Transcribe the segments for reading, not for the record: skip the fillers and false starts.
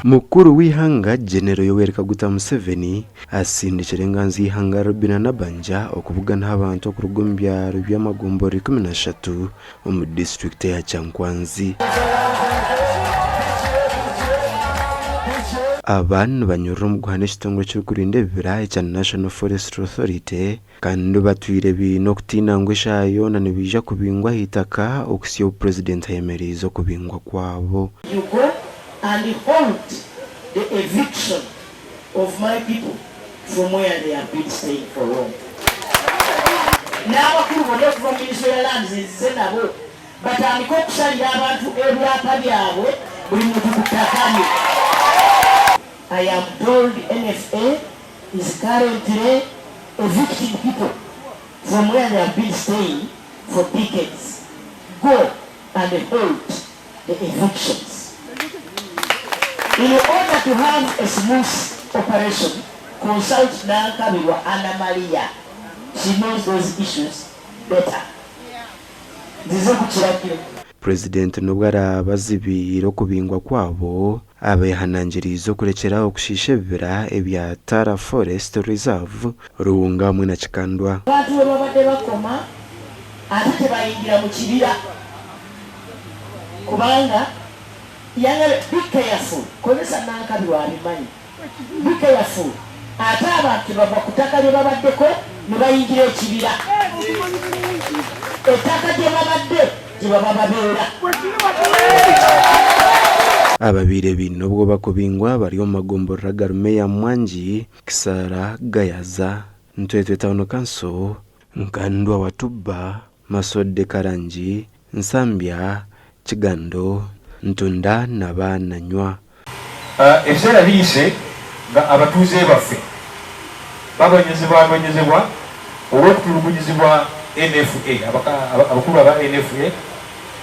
Mukuru w'eihanga Genero Yoweri Kaguta Museveni asindikire enganzi y'eihanga Robinah Nabbanja okubuganaho abantu okuruga omu byaro by'amagomborora 13 omu disiturikiti eya Kyankwanzi. Aba nibanyurura omu guhana ekitongore ekirikurinda ebibira ekya National Forestry Authority kandi batwire baine okutiina ngu eshaaha yoona nibaija kubingwa ah'eitaka okuhitsya obu Purezidenti ayemereize okubingwa kwabo. You go and halt the eviction of my people from where they have been staying for long. N'abakulu bonna okuva mu Ministry ya Lands nzize nabo batandike okusalira abantu ebyapa byabwe buli muntu ku ttaka lye. I am told NFA is currently evicting people from where they have been staying for decades. Go and halt the evictions. In order to have a smooth operation, consult Nankabirwa Anna Maria. She knows those issues better. Nzize ku kiragiro. Purezidenti n'obu araabe azibiire okubingwa kwabo, abehanangiriize okurekyera aho kushiisha ebibira ebya Tara Forest Reserve, Ruhunga hamwe na Kikandwa. Abantu we babadde bakoma ate tebayingira mu kibira kubanga yangambye be careful kozesa Nankabirwa abimanyi be careful ate abantu tebava ku ttaka lye babaddeko ne bayingira ekibira ettaka gye babadde gye baba babeera. Ababaire baine obwoba kubingwa bari omu magomborora agarimu eya Mwangi, Kisara, Gayaza, Ntwetwe Town Council, Nkandwa Watubba, Masodde Karangi, Nsambya, Kigando, Ntunda na Bananywa. Ebiseera biyise nga abatuuze baffe babonyezebwanonyezebwa olw'okutulugunyizibwa NFA, abakulu aba NFA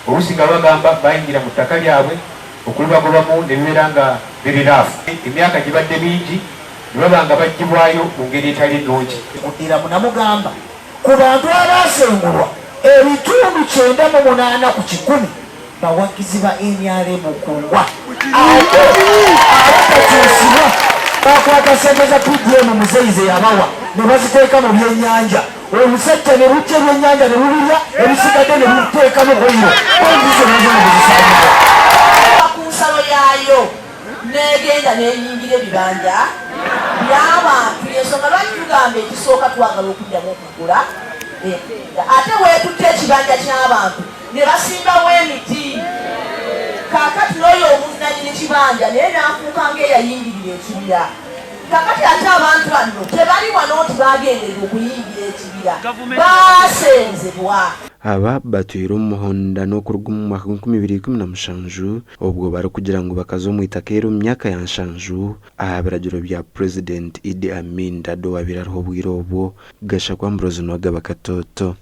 oluusi nga babagamba bayingira mu ttaka lyabwe okulibagobamu ne bibeera nga biri raafu. Emyaka gibadde mingi ne baba nga baggyibwayo mu ngeri etali nnungi. Muddiramu namugamba ku bantu abaasengulwa ebitundu 98 ku kikumi bawagizi ba nrm Kungwa ate abatakyusibwa bakwata ssente za PDM muzeeyi ze yabawa ne baziteeka mu byennyanja omusajja ne bujja ebyennyanja ne bubirya ebisigadde ne buteekamu oyiro bondi zonna zonna ne ku nsalo yaayo n'egenda n'eyingira ebibanja by'abantu. Y'ensonga lwaki tugamba ekisooka twagala okuddamu okugula empenda ate weetutte ekibanja ky'abantu ne basimbawo emiti kaakati n'oyo omuntu nannyini kibanja naye n'afuuka ng'eyayingirira ekibira. Kakati ate abantu banno tebali wano nti baagenderera okuyingira ekibira, baasenzebwa. Aba batwire omu muhondano okuruga omu mwaka gwa 2017 obwo barikugira ngu bakaza omu itaka eri omu myaka ya nshanju aha biragiro bya Purezidenti Idi Amin Dada owabaire ariho obwire obwo, Gashakwa Ambrose Nuwagaba Katoto.